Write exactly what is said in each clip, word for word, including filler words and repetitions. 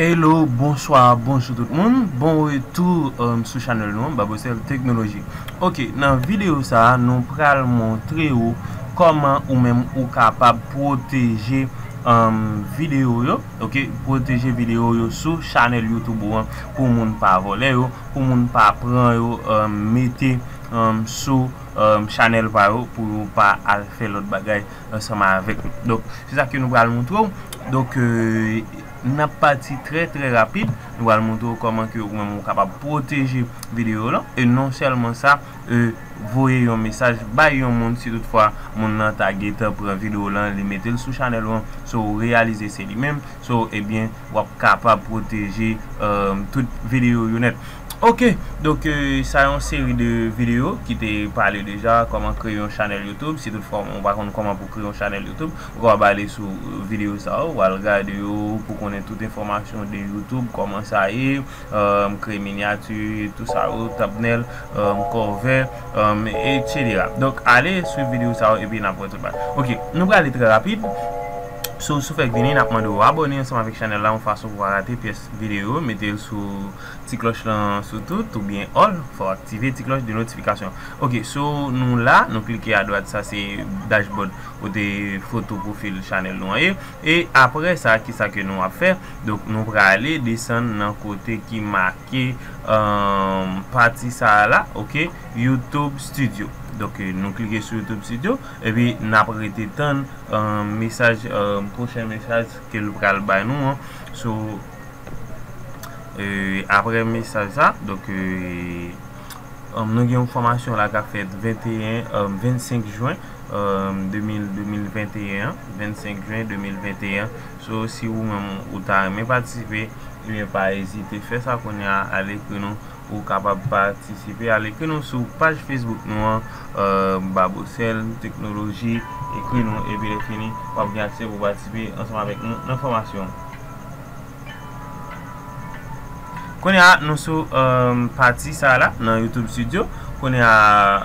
Hello, bonswa, bonjou tout moun. Bon retou, um, sou chanèl nou an, Babocel Technology. Ok, nan videyo sa a, nou pral montre ou kòman ou menm ou kapab pwoteje, um, videyo yo, ok, pwoteje videyo yo sou chanèl YouTube ou an pou moun pa vòlè yo, pou moun pa pran yo, um, mete, um, sou, um, chanèl pa yo pou yo pa al fè lòt bagay ansanm avèk nou. Donk, se sa ke nou pral montre w. Donk, euh, n ap pati trè, trè rapid. Nou pral montre w kòman ke ou menm ou kapab pwoteje videyo lan. E non sèlman sa, euh, voye yon mesaj bay yon moun si toutfwa moun nan ta gentan pran videyo lan, li mete l sou chanèl ou an. So, ou reyalize se li menm. So, ebyen, w ap kapab pwoteje, euh, tout videyo yo nèt. Ok, donk, euh, sa yon seri de videyo ki te pale deja kòman kreye yon chanèl YouTube. Si toutfwa ou pa konn kòman pou kreye yon chanèl YouTube, ou kapab ale sou videyo sa yo, w al gade yo pou konnen tout enfòmasyon de YouTube, kòman sa ye, euh, kreye minyati, tout sa yo, thumbnail, euh, cover, euh, et cetera. Donk, ale swiv videyo sa yo epi n ap wè tout bagay. Ok, nou prale trè rapid. So, si w fèk vini, n ap mande w abòne ansanm avèk chanèl la, yon fason pou w pa rate pyès videyo. Mete l sou ti klòch lan sou tout, oubyen all. Fò w aktive ti klòch de notifikasyon. Ok, so, nou la, nou klike adwat, sa se dashboard kote foto pwofil chanèl nou an ye. E apre sa, kisa ke nou ap fè? Donk, nou prale desann nan kote ki make, um, pati sa a la, ok, YouTube Studio. Donk, nou klike sou YouTube Studio, epi n ap rete tann, um, mesaj, um, pwochen mesaj ke l pral bay nou an. So, euh, apre mesaj sa, donk, euh, um, nou gen yon fòmasyon la k ap fèt venteyen, um, vennsenk jen, um, de mil, de mil venteyen an, vennsenk jen de mil venteyen. So, si ou menm ou ta renmen patisipe, ebyen, pa ezite fè sa kounye a, al ekri nou. Ou kapab patisipe, al ekri nou sou paj Facebook nou an, euh, Babocel Technology, ekri nou, epi lè fini, w ap gen aksè pou patisipe ansanm avèk nou nan fòmasyon. Kounye a, nou sou, um, pati sa a la, nan YouTube Studio. Kounye a,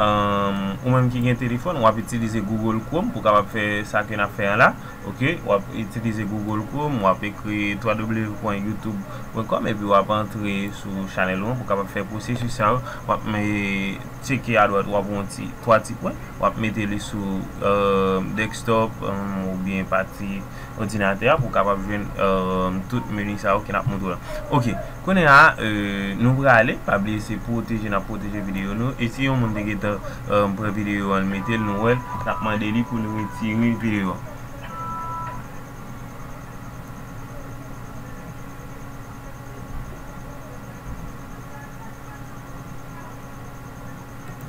um, ou menm ki gen telefòn, w ap itilize Google Chrome pou w kapab fè sa ke n ap fè an la. Ok, w ap itilize Google Chrome, w ap ekri w w w pwen youtube pwen kòm epi w ap antre sou chanèl ou an pou w kapab fè pwosesis sa yo. W ap me-, tcheke adwat, w ap wè yon ti, twa ti pwen. W ap mete li sou, euh, desktop, euh, oubyen pati òdinatè a pou w kapab jwenn, euh, tout meni sa yo ke n ap montre w la. Ok, kounye a, euh, nou prale, pa bliye se pwoteje n ap pwoteje videyo nou. E si yon moun te gentan, euh, pran videyo an, l mete l, nou wè l, n ap mande li pou l retire videyo an.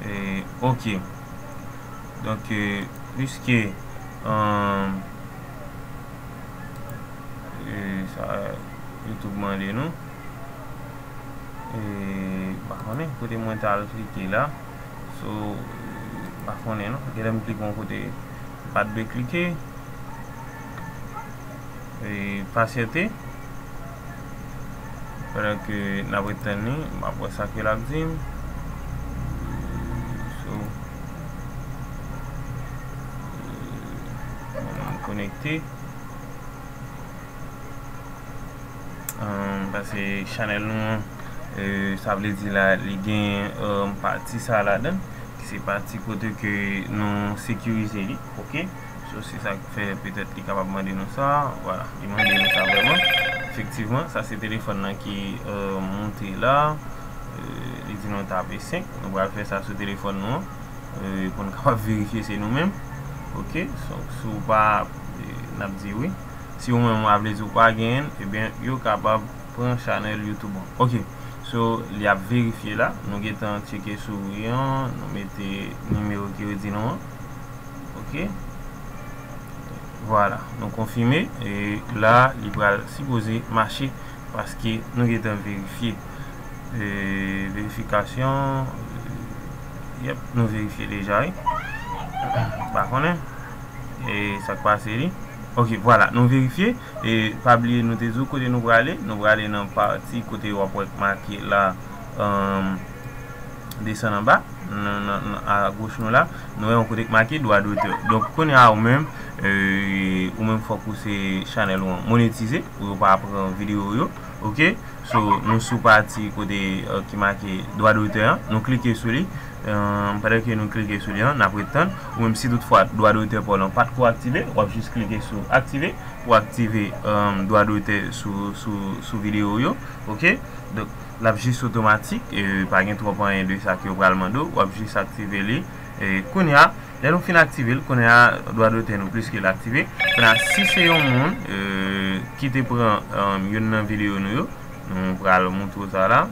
E, ok. Donk, euh, piske, euh, euh, sa, YouTube mande nou. E, m pa konnen kote mwen t al klike la. So, m pa konnen non. Genlè m klike yon kote m pa t dwe klike. E, pasyante. Pandan ke n ap ret tann li, m ap wè sa ke l ap di m. So, mwen menm m konekte. Ahn, paske chanèl nou an, euh, sa vle di la, li gen, euh, pati sa ladan, ki se pati kote ke nou sekirize li, ok? So, se sa k fè petèt li kapab mande nou sa, vwala, li mande nou sa vrèman. Efektivman, sa se telefòn nan ki, euh, moute la, euh, li di nou tape senk, nou pral fè sa sou telefòn nou an, euh, pou n kapab verifye se nou menm, ok? So, si w pa, euh, n ap di wi. Si ou menm ou pa vle di ou pa genyen l, ebyen, yo kapab pran chanèl YouTube an. Ok. So, li ap verifye la. Nou gentan tcheke souri an. Nou mete nimewo kredi nou an. Ok. Vwala. Nou konfime. E la, li pral sipoze mache paske nou gentan verifye. E, verifikasyon. Yep, nou verifye deja, wi. Pa konnen. E sa k pase li. Ok, vwala, nou verifye. E pa bliye, nou te di w kote nou prale. Nou prale nan pati kote w ap wè k make la, um, desann anba, nan, nan, nan, agoch nou la. Nou wè yon kote k make dwa dotè. Donk, kounye a ou menm, euh, ou menm fòk ou se chanèl ou an monetize pou yo pa pran videyo yo. Ok, so nou sou pati kote, euh, ki make dwa dotè an, nou klike sou li. Euh, pandan ke nou klike sou li an, n ap ret tann. Ou menm si toutfwa dwa dotè pa w lan pa t ko aktive, w ap jis klike sou aktive pou aktive, euh, dwa dotè sou, sou, sou videyo yo. Ok, donk l ap jis otomatik, e pa gen twòp anyen de sa ke yo pral mande w, w ap jis aktive li. E kounye a, lè nou fin aktive l, kounye a dwa dotè nou plis ke l aktive. Kounye a, si se yon moun, euh, ki te pran, euh, youn nan videyo nou yo, nou pral montre w sa la.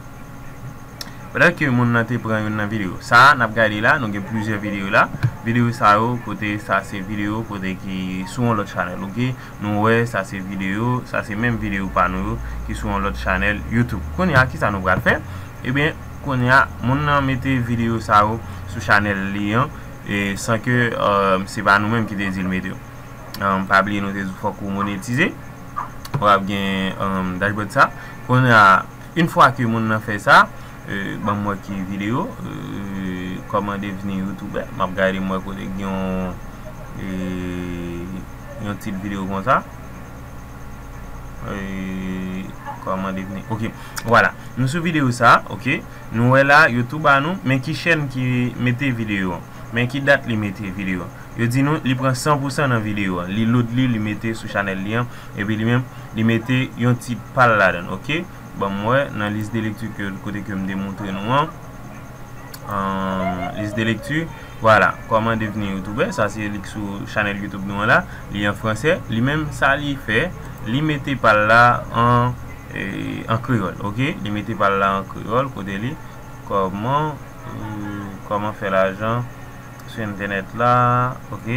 Pandan ke moun nan te pran youn nan videyo. Sa a, n ap gade la, nou gen plizyè videyo la. Videyo sa yo, kote sa se videyo, kote ki sou yon lòt chanèl, ok? Nou wè, sa se videyo, sa se menm videyo pa nou yo, ki sou yon lòt chanèl YouTube. Kounye a, kisa nou pral fè? Ebyen, kounye a, moun nan mete videyo sa yo sou chanèl li an, e san ke, euh, se pa nou menm ki te di l mete yo. Euh, pa bliye nou te di w fòk ou monetize. W ap gen, euh, dashboard sa. Kounye a, yon fwa ke moun nan fè sa, euh, ban m wè ki videyo, euh, kòman devni youtubè. M ap gade m wè kote gen yon, euh, yon tit videyo konsa. Euh, kòman devni. Ok, vwala. Nou sou videyo sa, ok. Nou wè la, YouTube a nou, men ki chèn ki mete videyo an. Men ki dat li mete videyo an. Yo di nou, li pran san pou san nan videyo an. Li load li, li mete sou chanèl li an. Epi li menm, li mete yon tit pa l ladan l, ok? Ban m wè, nan lis de lekti ke, kote ke m te montre nou an. Euh, lis de lekti, vwala, kòman devni youtubè, sa se li k sou chanèl YouTube nou an la, li an fransè, li menm sa li fè, li mete pa l la an, e, an kreyòl, ok? Li mete pa l la an kreyòl, kote li, kòman, e, kòman fè lajan sou entènèt la, ok?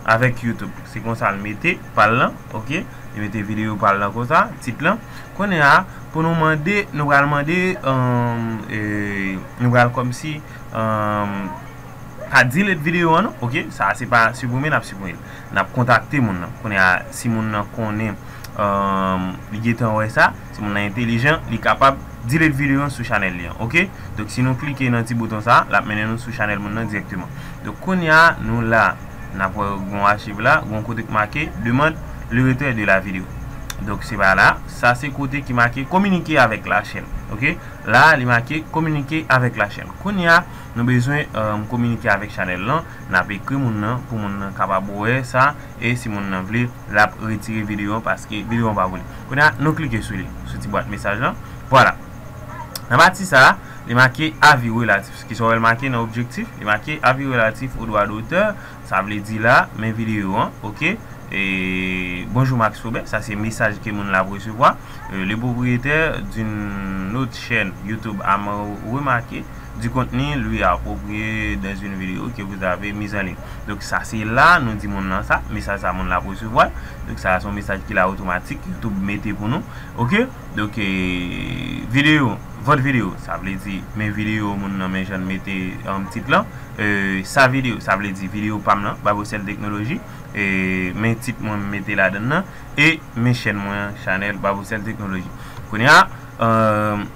Avèk YouTube. Se konsa l mete pa l lan, ok? Li mete videyo pa l lan konsa, tit lan. Kounye a, pou nou mande, nou pral mande, um, e, nou pral kòmsi, um, pa delete videyo an, non, ok? Sa a se pa siprime, n ap siprime l. N ap kontakte moun nan. Kounye a, si moun nan konnen, um, li gentan wè sa, si moun nan entelijan, li kapab delete videyo an sou chanèl li an, ok? Donk, si nou klike nan ti bouton sa, l ap mennen nou sou chanèl moun nan dirèkteman. Donk, kounye a, nou la, n ap wè gon achiv la, gon kote k make, demande le retrait de la vidéo. Donk, se pa la, sa se kote ki make communiquer avec la chaîne, ok? La, li make communiquer avec la chaîne. Kounye a, nou bezwen, euh, kominike avèk chanèl lan, n ap ekri moun nan, pou moun nan kapab wè sa, e si moun nan vle, l ap retire videyo an, paske videyo an pa pou li. Kounye a, nou klike sou li, sou ti bwat mesaj lan. Vwala. Nan pati sa a, li make avi relatif. Kisa w wè l make nan objektif? Li make avi relatif aux droits d'auteur. Sa vle di la, men videyo an, ok? E, bonjour Max Robert, sa se mesaj ke moun la ap resevwa. Euh, le propriétaire d'une autre chaîne YouTube a remarqué du contenu lui approprié dans une vidéo que vous avez mise en ligne. Donk, sa se la, nou di moun nan sa, mesaj sa moun la ap resevwa. Donk, sa se yon mesaj ki la otomatik, YouTube mete pou nou. Ok? Donk, e, videyo, votre vidéo, sa vle di, men videyo moun nan, men jan l mete, um, tit lan. E, sa videyo, sa vle di videyo pa m lan, Babocel Technology. E, men tit mwen m mete ladan l nan. E, men chèn mwen an, chanèl Babocel Technology. Kounye a, euh,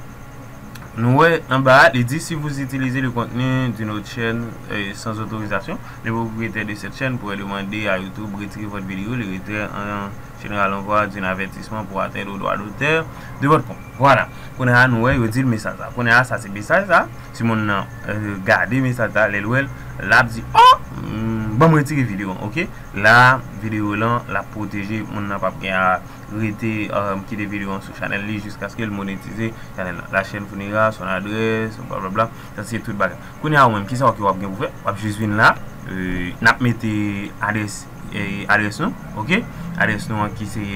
nou wè anba a, li di, si vous utilisez le contenu d'une autre chaîne, euh, sans autorisation, le propriétaire de cette chaîne pourrait demander à YouTube retirer votre vidéo. Le retrait en général envoie un avertissement pour atteinte aux droits d'auteur de votre compte. Vwala. Kounye a, nou wè, yo di l mesaj sa. Kounye a, sa se mesaj sa. Si moun nan, euh, gade mesaj sa, lè l wè l, l ap di, oh, mm, ban m retire videyo an, ok? La, videyo lan, l ap pwoteje, moun nan p ap gen a rete, euh, kite videyo an sou chanèl li jiskaske l monetize chanèl lan. La chaîne fournira son adresse, blablabla. Sa se tout bagay. Kounye a, ou menm, kisa w, w ap gen pou fè? W ap jis vin la, euh, n ap mete adrès, eh, adrès nou, ok? Adrès nou an ki se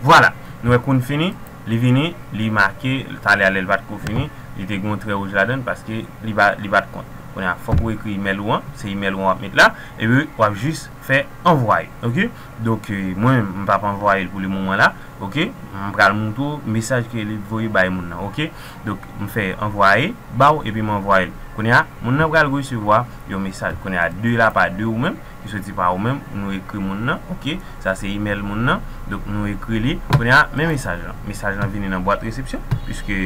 Vwala, nou wè kounye fini, li vini, li make, talè a lè l pa t ko fini, li te gen yon trè wouj ladan l paske li pa, li pa t kont. Kounye a, fòk ou ekri imèl ou an, se imèl ou an w ap met la, epi w ap jis fè anvwaye, ok? Donk, e, mwen, m p ap anvwaye l pou le moman la, ok? M pral montre w mesaj ke li voye bay moun nan, ok? Donk, m fè anvwaye ba w, epi m anvwaye l. Kounye a, moun nan pral resevwa yon mesaj. Kounye a, de la pa de ou menm, ki soti pa ou menm, nou ekri moun nan, oke? Sa se email moun nan. Donk, nou ekri li. Kounye a, men mesaj lan. Mesaj lan vini nan bwat resepsyon, piske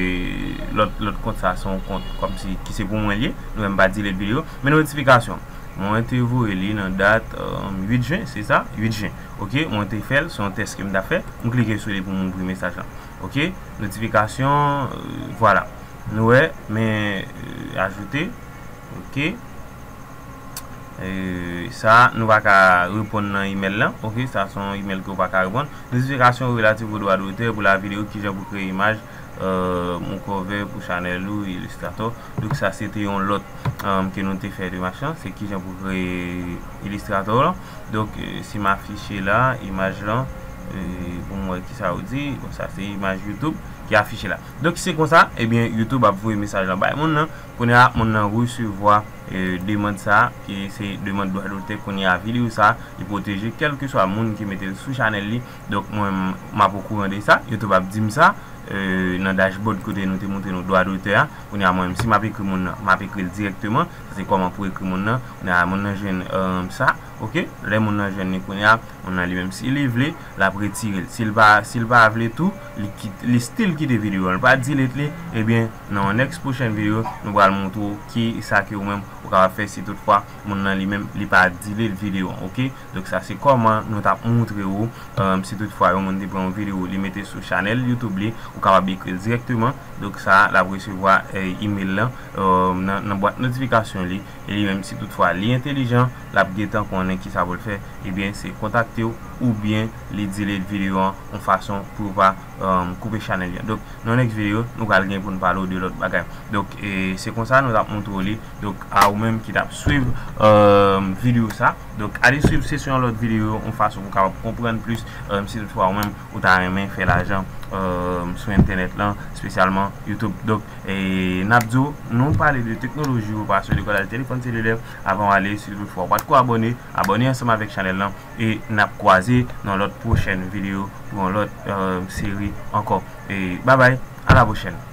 lòt, lòt kont sa se yon kont kòmsi ki se pou mwen li ye. Nou menm pa delete videyo. Men notifikasyon. Mwen te voye li nan dat, euh, uit jen, se sa? Uit jen. Oke, mwen te fè l, se yon tès ke m t ap fè. M klike sou li pou m ouvri mesaj lan. Oke, notifikasyon, euh, vwala. Nou wè, men, euh, ajoute. Oke. Euh, sa, nou pa ka reponn nan email lan. Oke, sa se yon email ke w pa ka reponn. Notifikasyon relatif au droit d'auteur pour la vidéo, kijan pou kreye imaj, euh, yon cover pou chanèl ou, Illustrator. Donk, sa se te yon lòt, euh, ke nou te fè demach lan, se kijan pou kreye Illustrator lan. Donk, euh, si m afiche la, imaj lan, euh, pou m wè kisa yo di, bon, sa se imaj YouTube ki afiche la. Donk, se konsa, ebyen, YouTube ap voye mesaj lan bay moun nan. Kounye a, moun nan resevwa, euh, demann sa, ki se demann dwa dotè. Kounye a, videyo sa, li pwoteje, kèlkeswa moun ki mete l sou chanèl li. Donk, mwen, m ap okouran de sa, YouTube ap di m sa, euh, nan dashboard kote nou te montre nou dwa dotè a. Kounye a, mwen, si m ap ekri moun nan, m ap ekri l dirèkteman. Sa se kòman pou ekri moun nan. Kounye a, moun nan jwenn, euh, sa, oke? Lè moun nan jwenn li kounye a, moun nan li menm, si li vle, l ap retire l. Si l pa, si l pa vle tou, li kit-, li still kite videyo a. Li pa delete li, ebyen, nan yon next pwochèn videyo, nou pral montre w ki sa ke ou menm ou kapab fè si toutfwa moun nan li menm li pa delete videyo an, oke? Donk sa se kòman nou t ap montre w, euh, si toutfwa yon moun te pran yon videyo, li mete sou chanèl YouTube li, ou kapab ekri l dirèkteman. Donk sa, l ap resevwa, euh, email lan, euh, nan, nan bwat notifikasyon li. E li menm, si toutfwa li entelijan, l ap gentan konnen kisa pou l fè. Ebyen, se kontakte w oubyen li delete videyo an yon fason pou w pa, euh, koupe chanèl li an. Donk, nan next videyo, nou pral gen pou n pale w de lòt bagay. Donk, e, se konsa nou t ap montre w li. Donk, a ou menm ki t ap swiv, euh, videyo sa. Donk, ale swiv se sou yon lòt videyo, yon fason pou w kapab konprann plis, euh, si toutfwa ou menm ou ta renmen fè lajan, euh, sou entènèt lan, espesyalman YouTube. Donk, e, n ap di w, nou pale de teknoloji, ou pase w lekòl al telefòn selilè, avan w ale, si toutfwa ou pa t ko abòne, abòne ansanm avèk chanèl lan, e n ap kwaze nan lòt pwochèn videyo pou yon lòt, euh, seri ankò. E, babay, a la pwochèn.